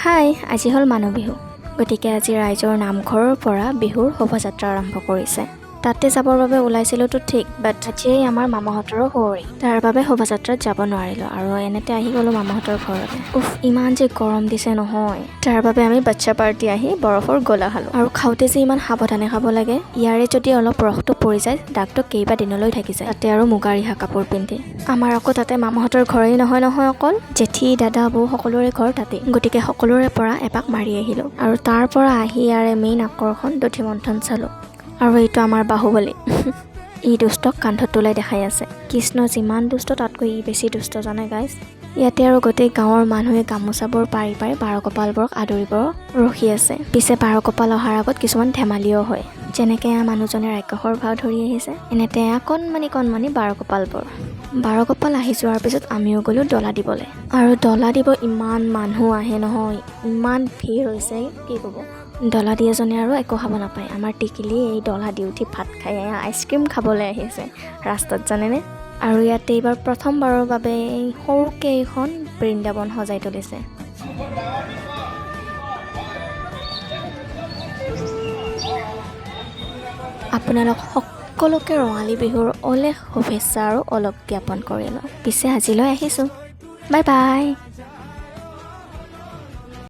হাই, আজি হ'ল মানুহ বিহু। গতিকে আজি ৰাইজৰ নামঘৰৰ পৰা বিহুৰ শোভাযাত্ৰা আৰম্ভ কৰিছে। তাতে যাবৰ বাবে ওলাইছিলোঁতো ঠিক, বাট আজিয়েই আমাৰ মামাহঁতৰো সুঁৱৰি, তাৰ বাবে শোভাযাত্ৰাত যাব নোৱাৰিলোঁ আৰু এনেতে আহি গ'লোঁ মামাহঁতৰ ঘৰলৈ। উফ, ইমান যে গৰম দিছে নহয়, তাৰ বাবে আমি বাচ্ছা পাৰ্টি আহি বৰফৰ গোলা খালোঁ। আৰু খাওঁতে যে ইমান সাৱধানে খাব লাগে, ইয়াৰে যদি অলপ ৰসটো পৰি যায়, দাগটো কেইবাদিনলৈ থাকি যায়। তাতে আৰু মুগা ৰিহা কাপোৰ পিন্ধি আমাৰ আকৌ তাতে মামাহঁতৰ ঘৰেই নহয় নহয়, অকল জেঠী, দাদা, বৌ সকলোৰে ঘৰ তাতেই। গতিকে সকলোৰে পৰা এপাক মাৰি আহিলোঁ আৰু তাৰ পৰা আহি ইয়াৰে মেইন আকৰ্ষণ দধি মন্থন চালোঁ। আৰু এইটো আমাৰ বাহুবলী, ই দুষ্টক কান্ধত তোলাই দেখাই আছে। কৃষ্ণ যিমান দুষ্ট, তাতকৈ ই বেছি দুষ্ট, জানে গাইজ। ইয়াতে আৰু গোটেই গাঁৱৰ মানুহে গামোচাবোৰ পাৰি পাৰি বাৰগোপালবোৰক আদৰিব ৰখি আছে। পিছে বাৰগোপাল অহাৰ আগত কিছুমান ধেমালিও হয়, যেনেকৈ এয়া মানুহজনে ৰাক্ষসৰ ভাও ধৰি আহিছে। এনেতে এয়া কণমানি কণমানি বাৰগোপালবোৰ। বাৰগোপাল আহি যোৱাৰ পিছত আমিও গ'লোঁ ডলা দিবলৈ। আৰু ডলা দিব ইমান মানুহ আহে নহয়, ইমান ভিৰ হৈছে, কি ক'ব। ডলা দিয়াজনে আৰু একো খাব নাপায়। আমাৰ টিকিলি এই ডলা দি উঠি ভাত খাই এয়া আইচক্ৰীম খাবলৈ আহিছে ৰাস্তাত, জানেনে? আৰু ইয়াতে এইবাৰ প্ৰথমবাৰৰ বাবে এই সৰুকৈ এইখন বৃন্দাবন সজাই তুলিছে। আপোনালোক সকলোকে ৰঙালী বিহুৰ অলেখ শুভেচ্ছা আৰু অলপ জ্ঞাপন কৰিলোঁ। পিছে আজিলৈ আহিছোঁ, বাই বাই।